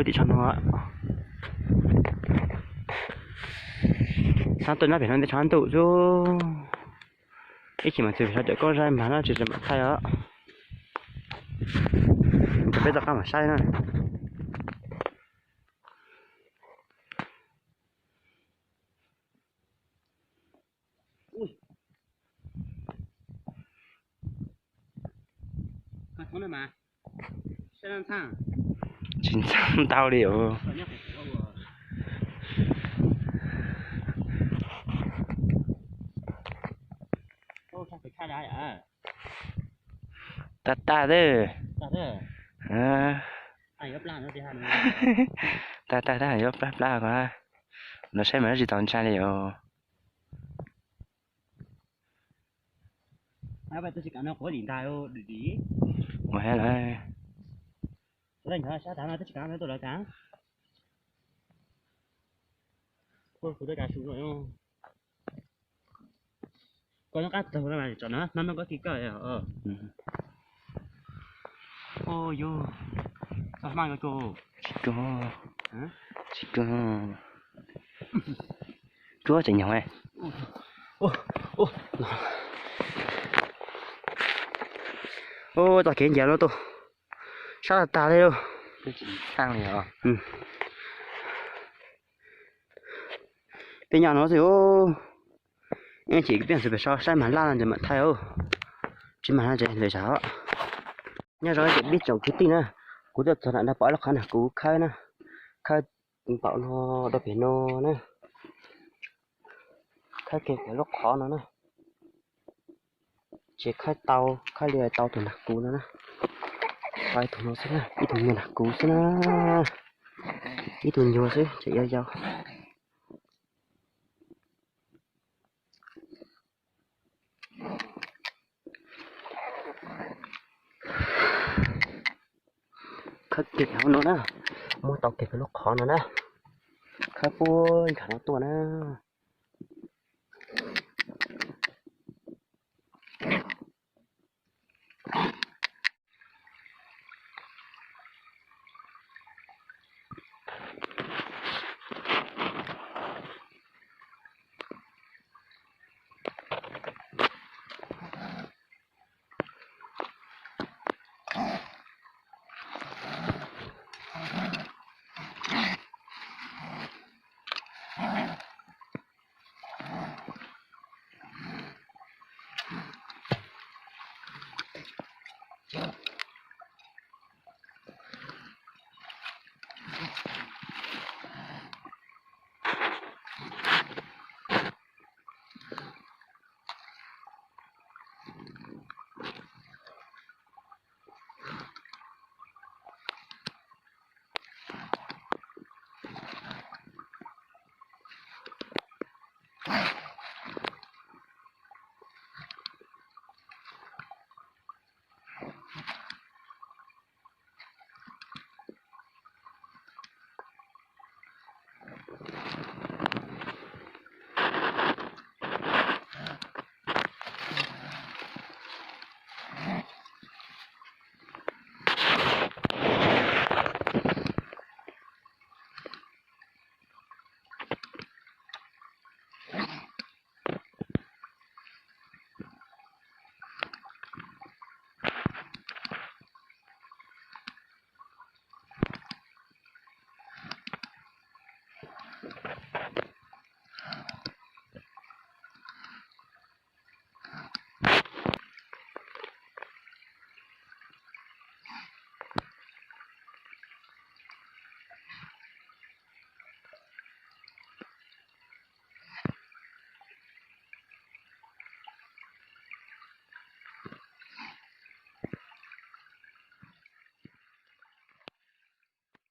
Tim tsho no, xav tuaj nyob pem no ntej tsho ntuj xwb. Ib chim mas txog pem no cov koob zaib mag no tsis tsis mam thaij os. Ces peb rov qab mam saib na. Tsis ntxhab ntau li os. Tag tag xwb. Tag tag, tag yuav plab plab ko. Los saib mas tsis tau ntshai li os. Ua he lawm. Koj nyob qab tog no tsom na, nab noj koj kis koj. Yus, koj hmaj yuav tso. Tsis tso, tsis tso. Tsuab tseem nyob. Ua txoj kev ncav no tuaj sab tag tag li lauj. Txaj li os. Peb nyob no xwb. Ib chim peb mus pem saib mag laj no ces mam thaij os. Tsis mag no ces lwm zag os. Nyob zoo ib tsoom kwv tij na, kuv tuaj txog nram no pom lub qhov nag kuv khawb na, khawb npaum no rau pem no na, khawb kiag pem lub qhov no na. Ces khawb tau, khawb li tau tus nag kuv no na. Tau ib tug no xwb na, ib tug nyuag nag kuv xwb na, ib tug nyuag xwb ces yau yau. Khawb kiag hauv no na, muab tau kiag pem lub qhov no na, khawb puag nram no tuaj na.